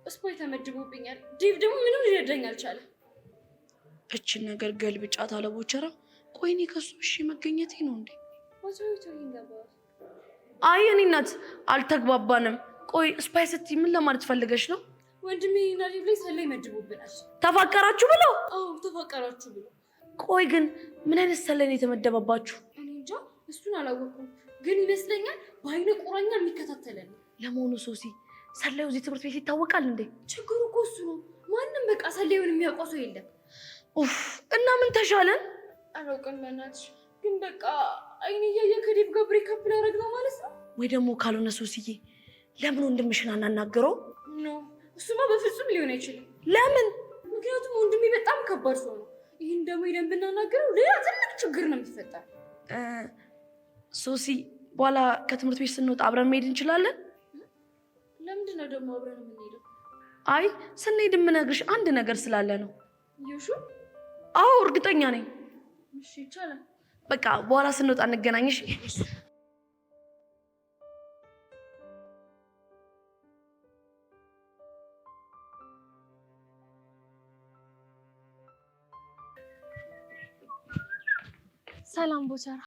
Spy ተመድቦብኛል። ዴቭ ደግሞ ምንም ሊረዳኝ አልቻለም። እችን ነገር ገልብጫት አለ ቦቸራ። ቆይ እኔ ከሱ እሺ መገኘቴ ነው እንዴ? What are you talking about? አይ እኔ እናት አልተግባባንም። ቆይ spy ስትይ ምን ለማለት ፈልገሽ ነው? ወንድሜ እና ዴቭ ላይ ሰላይ መድቦብናል። ተፋቀራችሁ ብሎ? አዎ፣ ተፋቀራችሁ ብሎ። ቆይ ግን ምን አይነት ሰላይ ነው የተመደበባችሁ? እኔ እንጃ፣ እሱን አላወኩም፣ ግን ይመስለኛል በአይነ ቁራኛ የሚከታተለን ነው። ለመሆኑ ሶሲ፣ ሰላዩ እዚህ ትምህርት ቤት ይታወቃል እንዴ? ችግሩ እኮ እሱ ነው። ማንም በቃ ሰላዩን የሚያውቀው ሰው የለም። ኡፍ፣ እና ምን ተሻለን? አላውቅም በእናትሽ፣ ግን በቃ አይኔ እያየ ከዴቭ ጋር break up ላደርግ ነው ማለት ነው። ወይ ደግሞ ካልሆነ ሶሲዬ፣ ለምን ወንድምሽን አናናግረው? No፣ እሱማ በፍጹም ሊሆን አይችልም። ለምን? ምክንያቱም ወንድሜ በጣም ከባድ ሰው ነው። ይህን ደግሞ ሄደን ብናናግረው ሌላ ትልቅ ችግር ነው የሚፈጠር። ሶሲ፣ በኋላ ከትምህርት ቤት ስንወጣ አብረን መሄድ እንችላለን? ለምንድን ነው ደግሞ አብረን የምንሄደው? አይ፣ ስንሄድ የምነግርሽ አንድ ነገር ስላለ ነው። You sure? አዎ፣ እርግጠኛ ነኝ። እሺ፣ ይቻላል። በቃ በኋላ ስንወጣ እንገናኝ። እሺ? ሰላም ቦቸራ።